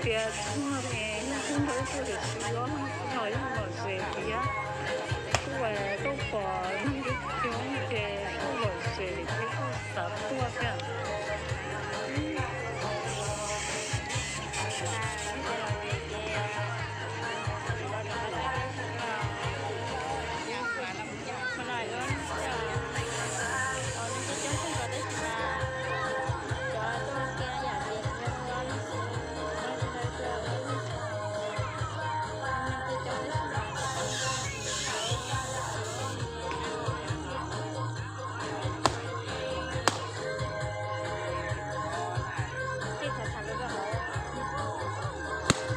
tias txog es yog tub ntawd tuaj tiam sis ob leeg no yeej lom zem thiab. Kuj tuaj pom neeg coob coob ces kuj lom zem thiab kuj xav tuaj thiab.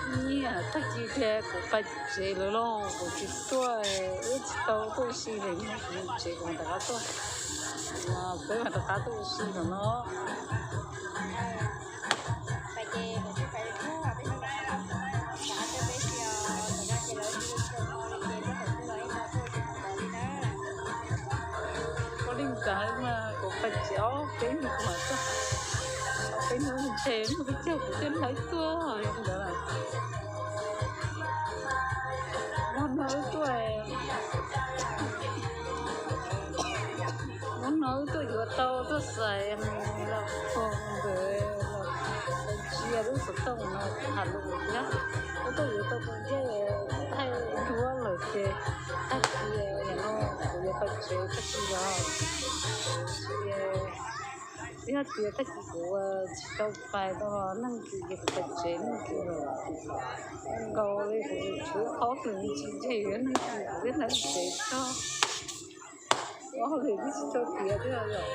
Nyiaj tag kis tias kuv pais tsev lawm lauj, kuv tsis tuaj, wb tsis tau tuaj ua si li, kuv mus tsev kuv mam rov qab tuaj. Peb mam rov qab tuaj ua si no no. Ua li ntawd mas kuv pais tsev ob peb hnub kuv mam tuaj. Ob peb hnub ntshe muaj peb caug kuv thiaj hlawv tuaj li ntawd. Hnub no wb tuaj, hnub no wb tuaj yuav tau tuaj xaiv los pog ntawd los ntsia lub xov tooj no tham lus thiab. Wb tuaj yuav tau tus ncej thaij duab lawm ces tag kis no kuv yuav pais tsev tag kis los. Yog tias tag kis kuv tsis tau pais tau los neeg kis ces kuv pais tsev neeg kis lawm. Nkaus li kuv tshuav ob hlis tsis ntshe yuav neeg kis kuv thiaj hlawv tsev tso. Ob hlis twb tsis tau tiav thiab yom.